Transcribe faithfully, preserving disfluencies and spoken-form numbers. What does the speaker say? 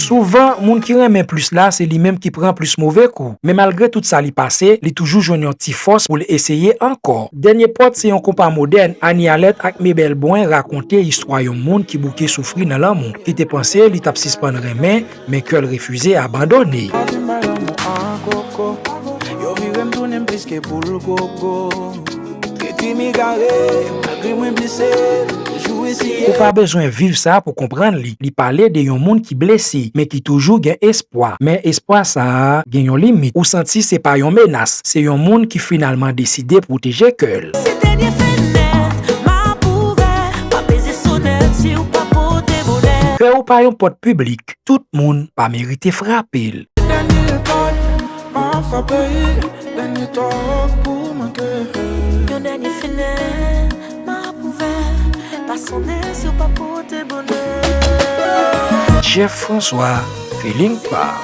Souvan, moun ki renmen plis la, se li menm ki pran plis move kou. Men malgre tout sa li pase, li toujou jwenn yon ti fòs pou l eseye ankò. Dènye Pòt se yon konpa modèn. Annie Alerte ak Mebel Brun rakonte istwa yon moun ki bouke soufri nan lanmou, ki te panse li t ap sispann renmen, men kè l refize abandone. Pa vin bay lanmou an koko. Yo vire m tounen m plis ke boul gogo. Ke ti m egare, malgre mwen blese, toujou eseye. Ou pa bezwen viv sa pou konprann li. Li pale de yon moun ki blese, men ki toujou gen espwa. Men espwa sa a gen yon limit. Ou santi se pa yon menas, se yon moun ki finalman deside pwoteje kè l. Se dènye fenèt m ap ouvè, pa peze sonèt si w pa pote bonè. Kè w pa yon pòt piblik, tout moun pa merite frape l. Dènye pòt m ap frape, dènye tòk pou manke. Yon dènye fenèt m ap ouvè, pa sonnen si w pa pote bonè. Jeff François, Feeling Pa.